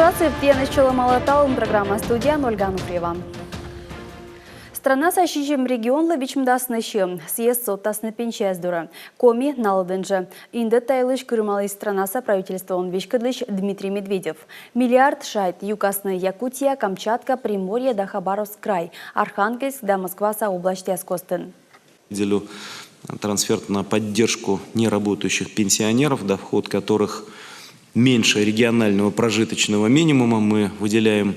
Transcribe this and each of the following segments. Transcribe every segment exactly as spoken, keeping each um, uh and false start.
Тіянӧс чолӧмала «Талун» программа, студияын Ольга Ануфриева. Странаса сизим регионлы вичмӧдасны сьӧм, сійӧс содтасны пенсияяс дорӧ. Коми на лыдын жӧ. Индӧд та йылысь кырымаліс странаса правительствоӧн веськӧдлысь Дмитрий Медведев. Миллиард шайт юкасны Якутия, Камчатка, Приморье да Хабаровск край, Архангельск да Москваса обласьтъяс костын. Выделю трансферт на поддержку неработающих пенсионеров, доход которых меньше регионального прожиточного минимума. Мы выделяем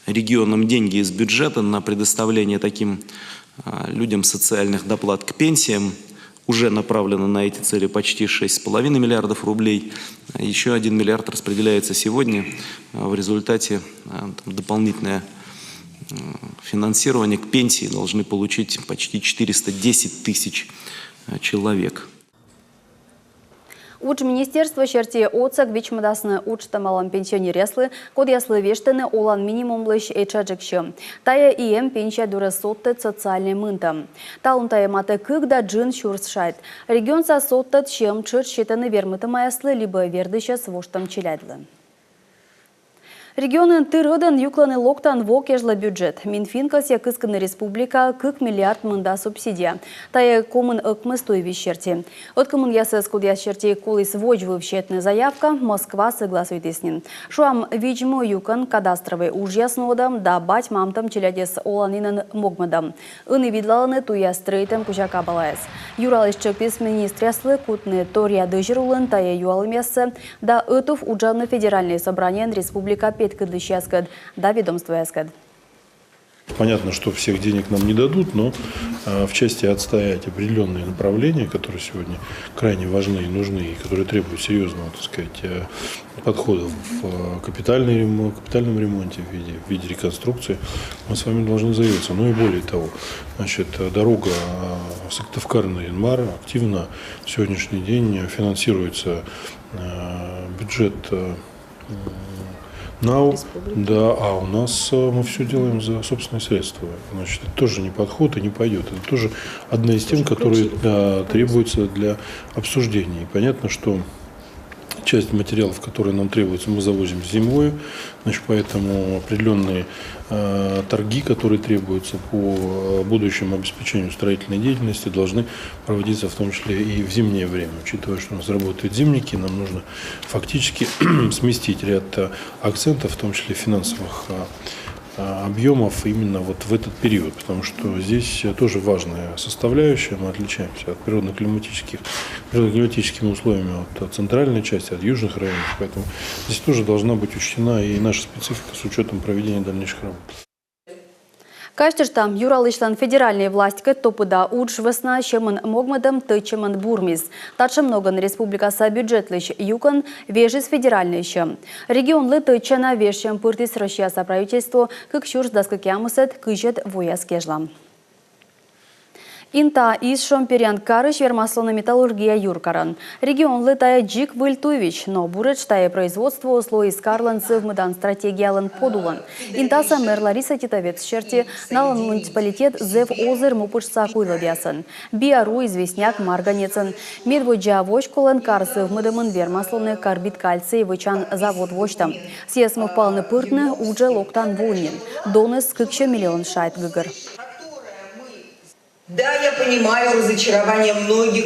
регионам деньги из бюджета на предоставление таким, а, людям социальных доплат к пенсиям. Уже направлено на эти цели почти шесть с половиной миллиардов рублей. Еще один миллиард распределяется сегодня. А, в результате, а, там дополнительное, м, финансирование к пенсии должны получить почти четыреста десять тысяч, а, человек. Удж министерство серти, отсӧг вичмӧдасны уджтӧмалӧм пенсионеръяслы, кодъяслы вештӧны олан минимумлысь этшаджык сьӧм. Тайӧ и эм пенсия дорӧ содтӧд социальнӧй мынтӧм. Талун тайӧ матӧ кык да джын сюрс шайт. Регионса содтӧд сьӧм тшӧтш сетӧны вермытӧмаяслы либӧ вердысьӧс воштӧм челядьлы. Регионын тыр ӧдӧн юклӧны локтан во кежлӧ бюджет. Минфин кӧсйӧ кыскыны республикаӧ кык миллиард мында субсидия. Тайӧ комын ӧкмыс туйвизь серти. Ӧткымынъясӧс, кодъяс серти коліс водзвыв сетны заявка, Москва сӧгласуйтіс нин. Шуам, видз-му юкӧн кадастровӧй уджъяс нуӧдӧм да бать-мамтӧм челядьӧс оланінын могмӧдӧм. Ӧні видлалӧны туйяс стрӧитӧм кузя кабалаяс. Юралысь тшӧктіс министръяслы кутны торъя дӧзьӧр улын тайӧ юалӧмъяссӧ да ӧтув уджавны федеральнӧй собраниеын республика петкӧдлысьяскӧд да ведомствояскӧд. Понятно, что всех денег нам не дадут, но, а, в части отстоять определённые направления, которые сегодня крайне важны и нужны, и которые требуют серьёзного, так сказать, э, подхода в, э, капитальный ремо-, капитальном ремонте, в виде, в виде реконструкции, мы с вами должны заявиться. Ну и более того, значит, э, дорога, э, Сыктывкар на Инмар активно в сегодняшний день финансируется, э, бюджет, э, м, НАУ. Республики. Да, а у нас, э, мы всё делаем за собственные средства. Значит, это тоже не подход и не пойдёт. Это тоже одна из тем, которые, да, требуется для обсуждения. И понятно, что часть материалов, которые нам требуются, мы завозим зимой. Значит, поэтому определённые, э, торги, которые требуются по, э, будущему обеспечению строительной деятельности, должны проводиться в том числе и в зимнее время. Учитывая, что у нас работают зимники, нам нужно фактически сместить ряд, э, акцентов, в том числе финансовых, э, а, объёмов именно вот в этот период, потому что здесь, э, тоже важная составляющая. Мы отличаемся от природно-климатических, природно-климатическими условиями от, от центральной части, от южных районов. Поэтому здесь тоже должна быть учтена и наша специфика с учётом проведения дальнейших работ. Казьтышта, Юралысьлӧн федеральнӧй властькӧд топыда удж вӧсна сьӧмын могмӧдӧм тӧдчӧмӧн бурмис. Татшӧм ногӧн республикаса бюджетлысь юкӧн вежис федеральнӧй сьӧм. Регионлы тӧдчана вежсьӧм пыртіс Россияса правительство кык сюрс дас кӧкъямысӧд — кызьӧд вояс кежлӧ. Инта — Изшом — Перъян карысь вермас лоны металлургия юркарын. Регионлы тайӧ дзик выль туйвизь, но буретш тайӧ производствоыс лоис карлӧн сӧвмӧдан стратегиялӧн подулӧн. Интаса мэр Лариса Титовец серти, налӧн муниципалитет зэв озыр му пытшса куйлӧдъясӧн: биару, известняк, марганецӧн. Медводдза воськолӧн кар сӧвмӧдӧмын вермас лоны карбид кальций вӧчан завод восьтӧм. Сійӧс мӧвпалӧны пыртны уджӧ локтан во нин. Доныс — кыксё миллион шайт гӧгӧр. Да, я понимаю разочарование многих,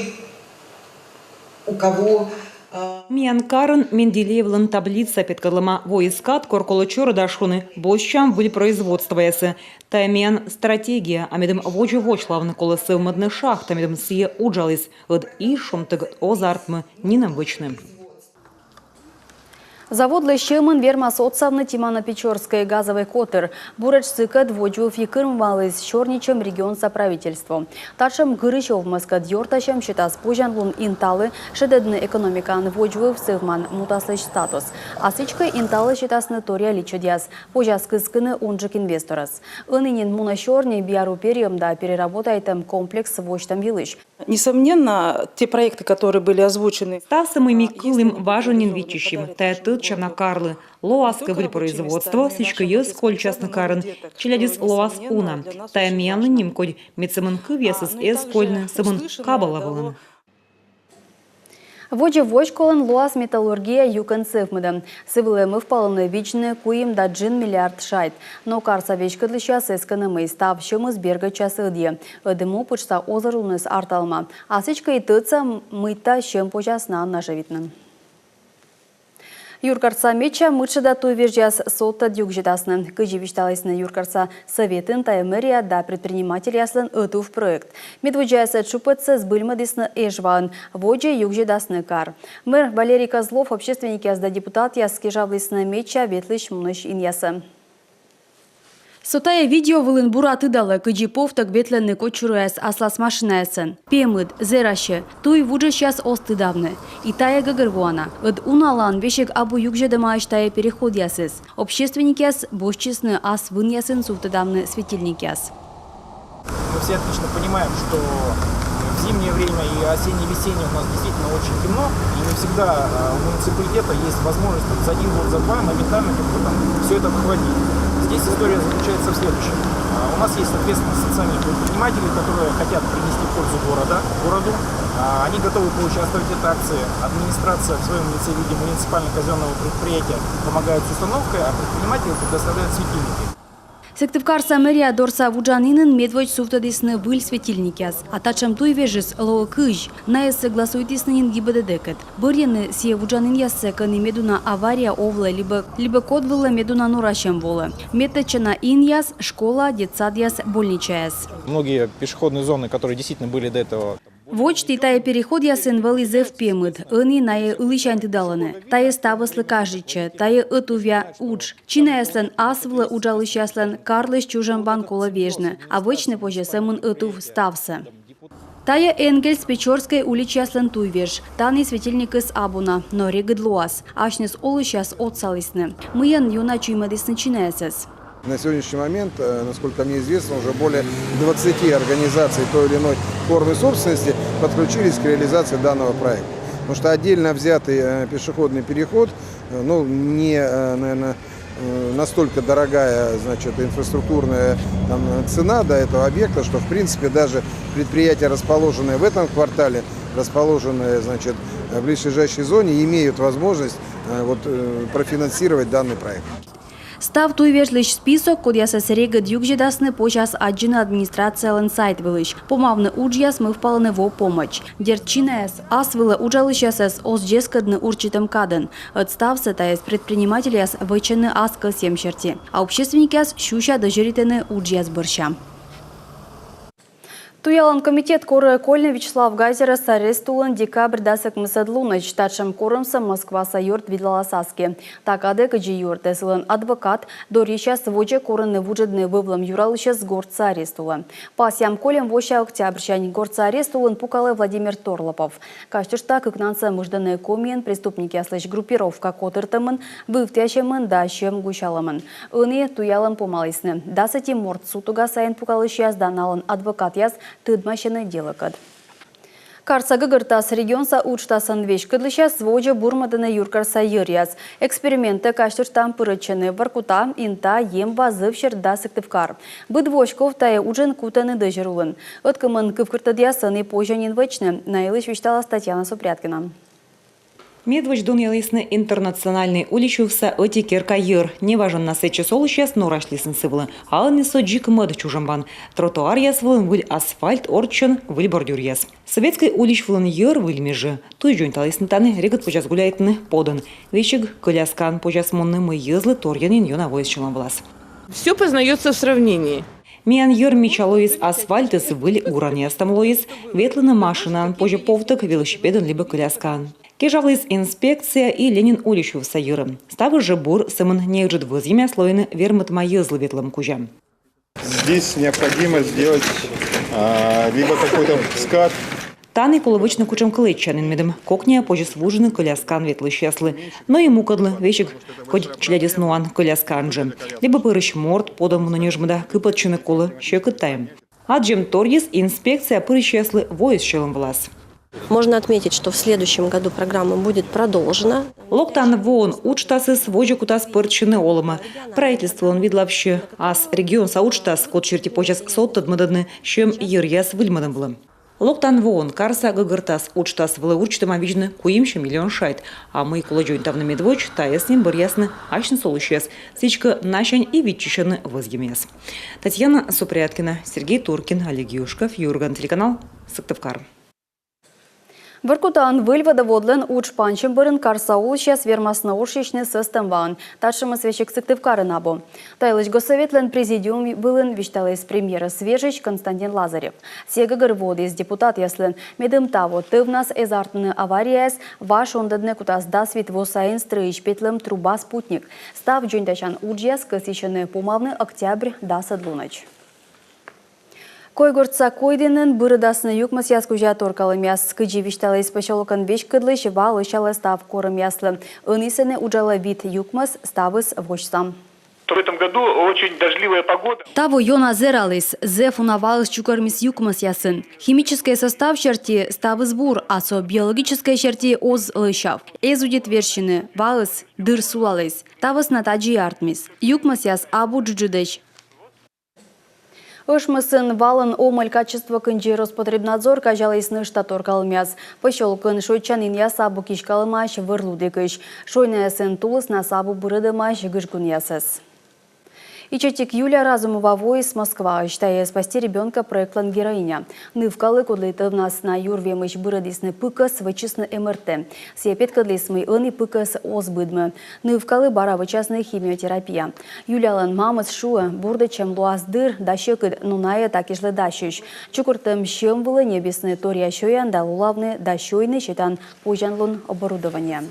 у кого, а, Миян карын Менделеевлӧн таблица петкӧдлӧма. Воис кад, кор колӧ чорыда шуны: босьтчам выль производствоясӧ. Тайӧ миян стратегия, а медым водзӧ восьлавны, колӧ сӧвмӧдны шахта, медым сійӧ уджаліс. Ӧд Изшомтӧг оз артмы нинӧм вӧчны. Заводлы сьӧмын вермас отсавны Тимано-Печорскӧй газовӧй котыр. Буретш сыкӧд водзвыв и кырымаліс сёрнитчӧм регионса правительство. Татшӧм гырысь овмӧскӧд ёртасьӧм сетас позянлун Инталы шедӧдны экономикаын водзвыв сӧвман мутаслысь статус. А сідзкӧ, Инталы сетасны торъя личӧдъяс, позяс кыскыны унджык инвесторӧс. Ӧні нин мунӧ сёрни биару перйӧм да переработайтӧм комплекс восьтӧм йылысь. Несомненно, те проекты, которые были озвучены. Ставсӧ, мый ми кылім, важӧн нин виччысим. Тайӧ тӧдчана карлы. Лоас кӧ выль производство, сідзкӧ йӧз кольччасны карын, челядьыс лоас уна. Тайӧ миянлы нимкодь, мед сӧмын кывъясыс эз кольны, сӧмын кабала вылын. Водзӧ воськолӧн лоас металлургия юкӧн сӧвмӧдӧм. Сы вылӧ мӧвпалӧны видзны куим да джын миллиард шайт. Но карса веськӧдлысьяс эскӧны, мый став сьӧмыс бергӧдчас ӧдйӧ. Ӧд му пытшса озырлуныс арталӧма. А сідзкӧ и тӧдса, мыйта сьӧм позяс на нажӧвитны. Юркарса медся мытшӧда туйвежъяс содтӧд югзьӧдасны. Кыдзи висьталісны юркарса сӧветын, тайӧ мэрия да предпринимательяслӧн ӧтув проект. Медводдзаясӧс тшупӧдсӧ збыльмӧдісны Эжваын, водзӧ югзьӧдасны кар. Мэр Валерий Козлов общественникъяс да депутатъяс кежавлісны медся ветлысь-мунысь инъясӧ. Со тайӧ видео вылын бура тыдалӧ, кыдзи повтӧг ветлӧны кодсюрӧяс аслас машинаясӧн. Пемыд, зэрасьӧ, туй вуджӧсьяс оз тыдавны. И тайӧ гӧгӧрвоана. Ӧд уналаын весиг абу югзьӧдӧмаӧсь тайӧ переходъясыс. Общественникъяс босьтчисны ас вынъясын сувтӧдавны светильникъяс. Мы все отлично понимаем, что в зимнее время и осенне-весеннее у нас действительно очень темно, и не всегда у муниципалитета есть возможность вот за один год, за два моментально как-то там все это обхватить. Здесь история заключается в следующем. У нас есть, соответственно, социальные предприниматели, которые хотят принести пользу города, городу. Они готовы поучаствовать в этой акции. Администрация в своем лице в виде муниципально-казенного предприятия помогает с установкой, а предприниматели предоставляют светильники. Сыктывкарса мэрия дорса вуджанінын медводз сувтӧдісны выль светильникъяс. А татшӧм туйвежыс лоӧ кызь. Найӧс согласуйтісны нин ГИБДД-кӧд. Бӧрйӧны сійӧ вуджанінъяссӧ, кӧні медуна авария овлӧ либӧ, либӧ код вылӧ медуна норасьӧм волӧ. Медтӧдчана инъяс, школа, детсадъяс, больничаяс. Многие пешеходные зоны, которые действительно были до этого. Водз ті тайӧ переходъясын вӧлі зэв пемыд, ӧні найӧ ылісянь тыдалӧны. Тайӧ ставыслы кажитчӧ, тайӧ ӧтувъя удж. Чинаяслӧн, ас вылӧ уджалысьяслӧн карлысь чужӧмбан колӧ вежны, а вӧчны позьӧ сӧмын ӧтув ставсӧ. Тайӧ Энгельс, Печорскӧй уличьяслӧн туйвеж. Тані светильникыс абу на, но регыд лоас. Асьныс олысьяс отсалісны. Мыйӧн ёна чуймӧдісны чинаясӧс? На сегодняшний момент, насколько мне известно, уже более двадцати организаций той или иной формы собственности подключились к реализации данного проекта. Потому что отдельно взятый пешеходный переход, ну, не, наверное, настолько дорогая, значит, инфраструктурная там, цена до этого объекта, что, в принципе, даже предприятия, расположенные в этом квартале, расположенные, значит, в близлежащей зоне, имеют возможность вот, профинансировать данный проект. Став туйвежлысь список, кодъясӧс регыд югзьӧдасны, позяс аддзыны администрациялӧн сайт вылысь. Помавны уджъяс мӧвпалӧны во помӧдз. Дерт, чинаяс, ас вылӧ уджалысьясӧс оз дзескӧдны урчитӧм кадӧн. Ӧд ставсӧ тайӧс предпринимательяс вӧчӧны ас кӧсйӧм серти. А общественникъяс сюся дӧзьӧритӧны уджъяс бӧрся. Туялан комитет корӧ Кольны Вячеслав Газерӧс арест улын декабрь дас ӧкмысӧд лунӧдз. Татшӧм корӧмсӧ Москваса ёрт видлалас аски. Та кадӧ, кыдзи юӧртӧ сылӧн адвокат, дорйысьяс водзӧ корӧны вуджӧдны вӧвлӧм юралысьӧс гортса арест улӧ. Пасъям, кольӧм вося октябрьсянь гортса арест улын пукалӧ Владимир Торлопов. Казьтышта, кыкнансӧ мыждӧны Комиын преступникъяслысь группировка котыртӧмын, вывтіасьӧмын да сьӧм гусялӧмын. Ӧні туялӧм помалісны. Дас ӧти морт сутуга сайын пукалысьяс да налӧн адвокатъяс тӧдмасьӧны делӧкӧд. Карса гӧгӧртас регионса уджтасӧн веськӧдлысьяс водзӧ бурмӧдӧны юркарса йӧръяс. Экспериментӧ, казьтыштам, пырӧдчӧны Воркута, Инта, Емва, Зӧвсьӧр да Сыктывкар. Быд воськов тайӧ уджӧн кутӧны дӧзьӧр улын. Ӧткымын кывкӧртӧдъяс ӧні позьӧ нин вӧчны. На йылысь висьталас Татьяна Супряткина. Медводз донъялісны Интернациональнӧй уличувса ӧти керка йӧр. Неважӧн на сэтчӧс олысьяс норасьлісны сы вылӧ. А ӧні со дзик мӧд чужӧмбан. Тротуаръяс вылын выль асфальт, орччӧн выль бордюръяс. Советскӧй улич вылын йӧр выль межи. Туй дзоньталісны тані, регыд позяс гуляйтны подӧн. Весиг коляскаӧн позяс мунны, мый йӧзлы торйӧн нин ёна воис сьӧлӧм вылас. Все познается в сравнении. Миян йӧр мича лоис, асфальтыс выль, гуранъяс там лоис, ветлыны машинаӧн позьӧ повтӧг, велосипедӧн либӧ коляскаӧн. Кежавліс инспекция и Ленин уличувса йӧрӧ. Ставыс жӧ бур, сӧмын неыджыд вӧзйӧмъяс лоины вермытӧма йӧзлы ветлӧм кузя. Здесь необходимо сделать а, либо какой-то скат. Тані колӧ вӧчны кутшӧмкӧ лэччанін, медым кокниа позис вуджны коляскаӧн ветлысьяслы. Но и мукӧдлы, весиг кодь челядьӧс нуан коляскаӧн жӧ. Либӧ пӧрысь морт подӧн мунӧ ньӧжмӧда, кыпӧдчыны колӧ сьӧкыд тайӧ. Аддзӧмторйыс: инспекция пырысьяслы воис сьӧлӧм вылас. Можно отметить, что в следующем году программа будет продолжена. Локтан воын уджтасыс водзӧ кутас пӧртчыны олӧмӧ. Правительствоын видлавсьӧ ас регионса уджтас, код серти позяс содтӧд мӧдӧдны сьӧм йӧръяс выльмӧдӧм вылӧ. Локтан воын карса гӧгӧртас уджтас вылӧ урчитӧма видзны куимсё миллион шайт. А мый колӧ дзоньтавны медводз, тайӧс нин бӧръясны асьныс олысьяс. Сідзкӧ, насянь и виччысьӧны вӧзйӧмъяс. Татьяна Супряткина, Сергей Туркин, Олег Юшков, «Юрган» телеканал, Сыктывкар. Воркутаын Выль водоводлӧн удж пансьӧм бӧрын карса олысьяс вермасны ошйысьны сӧстӧм ваӧн. Татшӧмыс весиг Сыктывкарын абу. Та йылысь Госсоветлӧн президиум вылын висьталіс премьерӧс вежысь Константин Лазарев. Сійӧ гӧгӧрвоӧдіс депутатъяслы, медым таво тӧвнас эз артмыны аварияяс, важ ондӧдны кутас дас вит во сайын стрӧйысь петлӧм труба «Спутник». Став дзоньтасян уджъяс кӧсйысьӧны помавны октябрь дасӧд лунӧдз. Койгортса Койдінын бырӧдасны юкмӧсъяс кузя торкалӧмъяс. Кыдзи висьталіс посёлокӧн веськӧдлысь, ва лӧсялӧ став корӧмъяслы. Ӧні сэні уджалӧ вит юкмӧс, ставыс восьса. В этом году очень дождливая погода. Таво ёна зэраліс, зэв уна ваыс чукӧрмис юкмӧсъясын. Химическӧй состав серти ставыс бур, а со биологическӧй серти оз лӧсяв. Эз удит верстьыны, ваыс дыр сулаліс. Та вӧсна тадзи артмис. Юкмӧсъяс абу джуджыдӧдз. Ӧшмӧсын валӧн омӧль качество кындзи Роспотребнадзор казяліс нӧшта торкалӧмъяс. Посёлокын шойччанінъяс абу киськалӧмаӧсь вӧрлудігысь. Шойнаясын тулыснас абу бырӧдӧмаӧсь гыжгунъясӧс. Ичӧтик Юля Разумова воис Москваысь. Тайӧ «Спасти ребёнка» проектлӧн героиня. Нывкалы, кодлы тӧвнас на юр вемысь бырӧдісны пыкӧс, вӧчисны МРТ. Сійӧ петкӧдліс, мый ӧні пыкӧс оз быдмы. Нывкалы бара вӧчасны химиотерапия. Юлялӧн мамыс шуӧ, бурдӧдчӧм лоас дыр да сьӧкыд, но найӧ та кежлӧ дасьӧсь. Чукӧртӧм сьӧм вылӧ ньӧбисны торъя сёян да лолавны да сёйны сетан позянлун оборудование.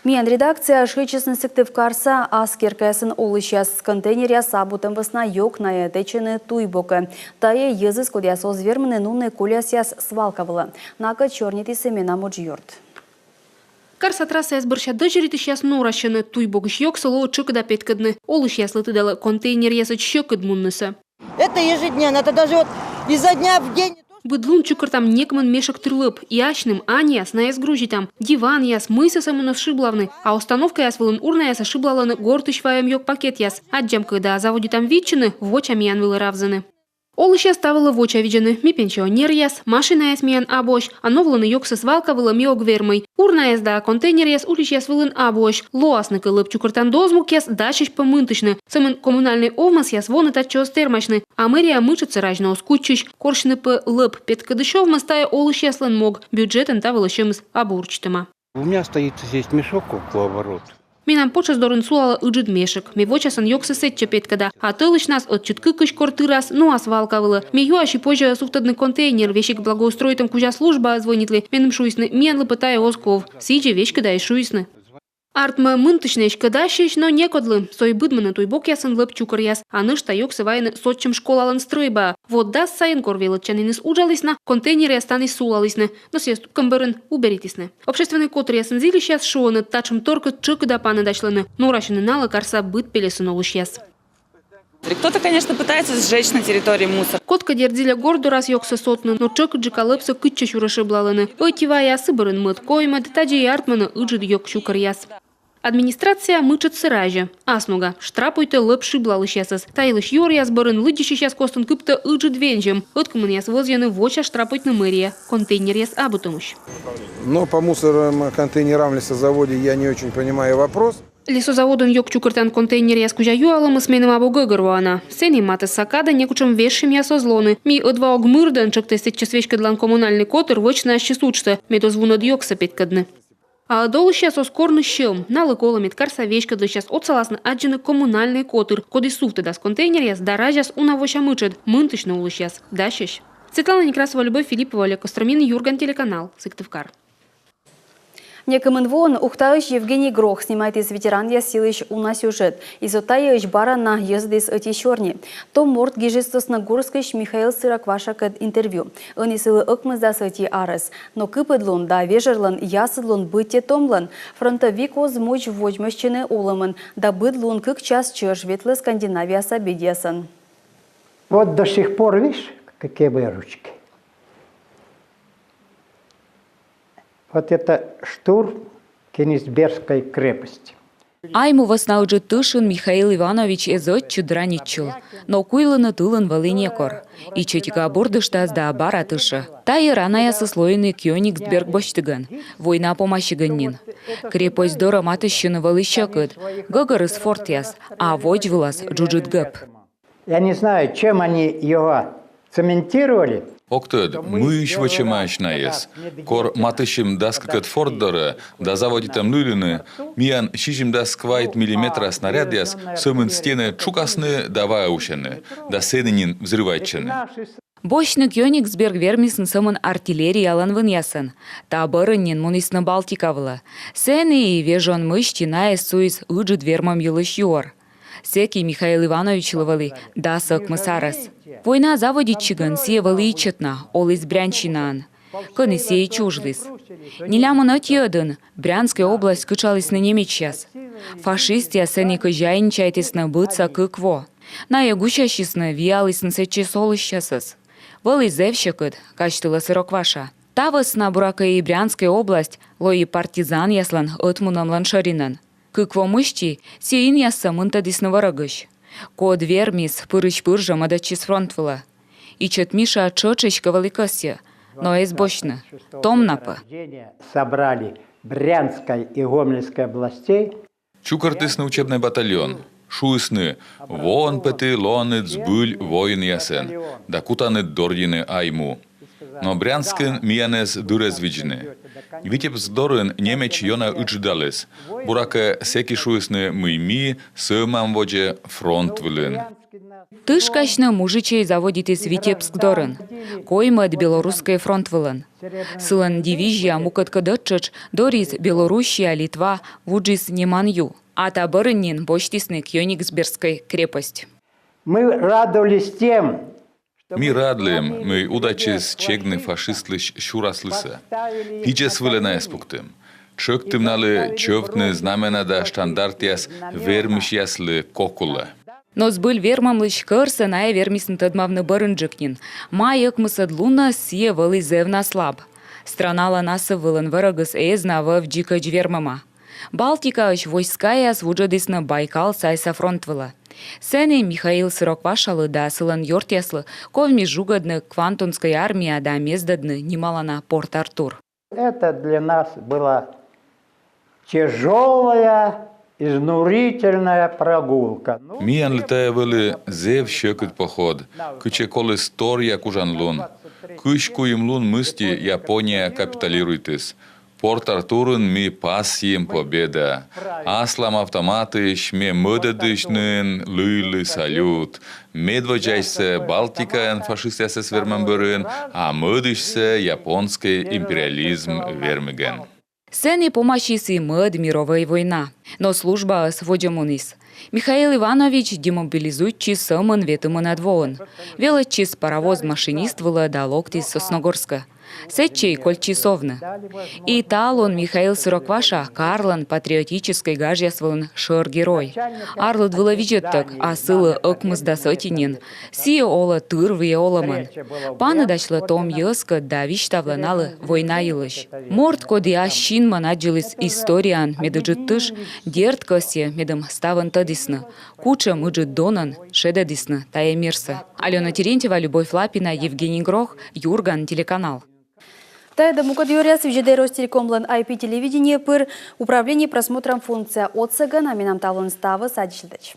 Миян редакцияӧ шыӧдчисны сыктывкарса ас керкаясын олысьяс. Контейнеръяс абутӧм вӧсна ёг найӧ тэчӧны туй бокӧ. Тайӧ йӧзыс, кодъяс оз вермыны нуны колясъяс свалка вылӧ. Накӧд сёрнитіс и менам уджъёрт. Карса трассаяс бӧрся дӧзьӧритысьяс норасьӧны, туй бокысь ёгсӧ лоӧ тшӧкыда петкӧдны. Олысьяслы тыдалӧ контейнеръясӧдз сьӧкыд муннысӧ. Это ежедневно, это даже вот изо дня в день. Быд лун чукӧртам некымын мешӧк тыр лӧп, и асьным аньяс найӧс грузитам. Диванъяс, мыйсӧ сӧмын оз шыблавны, а остановкаяс вылын урнаясӧ шыблалӧны гортысь вайӧм ёг пакетъяс. Аддзам кӧ да заводитам виччыны, воча миян вылӧ равзӧны. Олысьяс та вылӧ воча видзӧны. Ми пенсионеръяс, машинаяс миян абуӧсь, а новлыны ёгсӧ свалка вылӧ ми ог вермӧй. Урнаяс да контейнеръяс уличаяс вылын абуӧсь. Лоасны кӧ лӧп чукӧртан дозмукъяс, дасьӧсь пӧ мынтысьны. Сӧмын коммунальнӧй овмӧсъяс воны татчӧ оз тэрмасьны, а мэрия мытшӧдсӧ разьны оз кутчысь. Корсьны пӧ лӧп петкӧдысь овмӧс — тайӧ олысьяслӧн мог. Бюджетӧн та вылӧ сьӧмыс абу урчитӧма. У меня стоит здесь мешок около ворот. Менам потшӧс дорын сулалӧ ыджыд мешӧк. Ме вочасӧн ёгсӧ сэтчӧ петкӧда, а тӧлысьнас ӧтчыд кыкысь кор тырас нуа свалка вылӧ. Ме юась, позьӧ-ӧ сувтӧдны контейнер, весиг благоустройтӧм кузя службаӧ звӧнитлі, меным шуисны, миянлы пӧ тайӧ оз ков. Сідзи веськыда и шуисны. Артмӧ, мынтысьны эськӧ дасьӧсь, но некодлы. Со и быдмӧны туй бокъясын лӧп чукӧръяс, а нӧшта ёгсӧ вайӧны сотчӧм школалӧн стрӧйбаӧ. Вот дас сайын, кор велӧдчаніныс уджаліс на, контейнеръяс тані сулалісны, но сійӧс тупкӧм бӧрын уберитісны. Общественнӧй котыръясын зільысьяс шуӧны, татшӧм торкӧ тшӧкыда паныдасьлӧны. Норасьӧны налы карса быд пельӧсын олысьяс. Кто-то, конечно, пытается сжечь на территории мусор. Кодкӧ, дерт, зільӧ горт дорас ёгсӧ сотны, но тшӧкыдджыка лӧпсӧ кытчӧ сюрӧ шыблалӧны. Ӧти вая, сы бӧрын мӧд-коймӧд, тадзи артмӧны ыджыд ёг чукӧръяс. Администрация мытшӧдсӧ разьӧ. Ас нога, штрапуйтӧ лӧп шыблалысьясӧс. Та йылысь юӧръяс бӧрын лыддьысьысьяс костын кыптӧ ыджыд вензьӧм. Ӧткымынъяс вӧзйӧны воча штрапуйтны мэрияӧ контейнеръяс абутӧмысь. Но по мусорным контейнерам в лесозаводе я не очень понимаю вопрос. Лесозаводын ёг чукӧртан контейнеръяс кузя юалӧмыс меным абу гӧгӧрвоана. Сэні матысса кадӧ некутшӧм вежсьӧмъяс оз лоны. Ми ӧдва ог мырдӧн тшӧктӧ сэтчӧс веськӧдлан коммунальнӧй котыр вӧчны ассьыс уджтӧ, мед оз вунӧд ёгсӧ петкӧдны. А ӧд олысьяс оз корны сьӧм. Налы колӧ, мед карса веськӧдлысьяс отсаласны аддзыны коммунальнӧй котыр, коді сувтӧдас контейнеръяс да разяс уна вося мытшӧд, мынтысьны олысьяс дасьӧсь. Светлана Некрасова, Любовь Филиппова, Олег Костромин, «Юрган» телеканал, Сыктывкар. Некымын воын Ухтаысь Евгений Грох снимайтіс ветеранъяс йылысь уна сюжет. И со тайӧ йылысь бара на йӧзӧдіс ӧти сёрни. Том морт гижис Сосногорскысь Михаил Сыроквашакӧд интервью. Ӧні сылы ӧкмысдас ӧти арӧс. Но кыпыдлун да вежӧрлӧн ясыдлун быттьӧ томлӧн. Фронтӧвик оз мудз водзмӧстчыны олӧмын да быд лун кык час чӧж ветлӧ Скандинавияса бедьясӧн. Вот до сих пор, видишь, какие мои ручки. Вот это штурм Кёнигсбергской крепости. Айму вӧсна Ыджыд тышын Михаил Иванович эз ӧтчыд ранитчыл, но куйлыны тылын вӧлі некор. Ичӧтика бурдыштас да бара тышӧ. Тайӧ ранаясыс лоины Кёнигсберг босьтігӧн, война помасигӧн нин. Крепость дорӧ матыстчыны вӧлі сьӧкыд, гӧгӧрыс фортъяс, а водзвылас джуджыд гӧп. Я не знаю, чем они его цементировали. Ог тӧд, мыйысь вӧчӧмаӧсь найӧс. Кор матыстчим дас кыкӧд форт дорӧ да заводитам лыйлыны, миян сизимдас квайт миллиметра снарядъяс сӧмын стенӧ тшукасны да ваӧ усьӧны, да сэні нин взрывайтчӧны. Босьтны Кёнигсберг вермисны сӧмын артиллериялӧн вынъясӧн. Та бӧрын нин мунісны Балтика вылӧ. Сэні и вежон мысти найӧс суис ыджыд вермӧм йылысь юӧр. Сэки Михаил Ивановичлы вӧлі дас ӧкмыс арӧс. Война заводитчигӧн сійӧ вӧлі ичӧт на, оліс Брянщинаын, кӧні сійӧ чужліс. Нелямын ӧти ӧдын Брянскӧй область кытшалісны немечьяс. Фашистъяс сэні кӧзяинчайтісны быдса кык во. Найӧ гусясисны, виалісны сэтчӧс олысьясӧс. Вӧлі зэв сьӧкыд, казьтылӧ Сырок Ваша. Та вӧсна, буракӧ, и Брянскӧй область лои партизанъяслӧн ӧтмунӧмлӧн шӧринӧн. Кык во мысти сійӧ инъяссӧ мынтӧдісны вӧрӧгысь. Код вермис, пырысь-пыр жӧ мӧдӧдчис фронт вылӧ. Ичӧт Миша тшӧтш эськӧ вӧлі кӧсйӧ, но эз босьтны. Том на пӧ. Собрали Брянской и Гомельской областей. Чукӧртісны учебнӧй батальон. Шуисны: воӧн пӧ ті лоанныд збыль воинъясӧн да кутанныд дорйыны Айму. Но Брянскын миянӧс дыр эз видзны. Витебск дорын немеч ёна ыджыдаліс. Буракӧ, сэки шуисны, мый ми сӧвмам водзӧ фронт вылын. Тышкасьны мужичӧй заводитіс Витебск дорын, коймӧд Белорусскӧй фронт вылын. Сылӧн дивизия мукӧдкӧд ӧттшӧтш дорйис Белоруссия, Литва, вуджис Неман ю. А та бӧрын нин босьтісны Кёнигсбергскӧй крепость. Мы радовались тем, Ми радлім, мый удайтчис чегны фашистлысь сюраслысӧ. Пидзӧс вылӧ найӧс пуктім. Тшӧктім налы чӧвтны знамена да штандартъяс вермысьяслы кок улӧ. Но збыль вермӧмлысь кӧрсӧ найӧ вермисны тӧдмавны бӧрынджык нин. Май ӧкмысӧд луннас сійӧ вӧлі зэв на слаб. Страналӧн асыв вылын вӧрӧгыс эз на вӧв дзикӧдз вермӧма. Балтикаысь войскаяс вуджӧдісны Байкал сайса фронт вылӧ. Сэні Михаил Сырок Вашалы да сылӧн ёртъяслы ковмис жугӧдны Квантунскӧй армия да мездӧдны нималана Порт-Артур. Это для нас была тяжелая, изнурительная прогулка. Ну, Миянлы тайӧ вӧлі зэв сьӧкыд поход, кытчӧ коліс торъя кужанлун. Кызь куим лун мысти Япония капитулируйтіс. Порт-Артурын ми пасйим победа. Аслам автоматысь ме мӧдӧдысь нин лыйлі салют. Медводдзасьсӧ Балтикаын фашистъясӧс вермӧм бӧрын, а мӧдысьсӧ японскӧй империализм вермигӧн. Сэні помасис и мӧд мировӧй война. Но службаыс водзӧ муніс. Михаил Иванович демобилизуйтчис сӧмын ветымынӧд воын. Велӧдчис паровоз машинист вылӧ да локтіс Сосногорскӧ. Сэтчӧ и кольччис овны. И талун Михаил Сырок Ваша карлӧн патриотическӧй гажъяс вылын шӧр герой. Арлыд вылӧ видзӧдтӧг, а сылы ӧкмысдас ӧти нин. Сійӧ олӧ тырвыйӧ олӧмӧн. Паныдасьлӧ том йӧзкӧд да висьтавлӧ налы война йылысь. Морт, коді ас синмӧн аддзыліс историяын медыджыд тыш, дерт, кӧсйӧ, медым ставӧн тӧдісны, кутшӧм ыджыд донӧн шедӧдісны тайӧ мирсӧ. Алёна Терентьева, Любовь Лапина, Евгений Грох, «Юрган» телеканал. Тайӧ да мукӧд юӧръяс видзӧдӧй Ростелекомлӧн ай пи телевидение пыр. Управление просмотром функция отсӧгӧн. А менам талун ставыс. Аддзысьлытӧдз.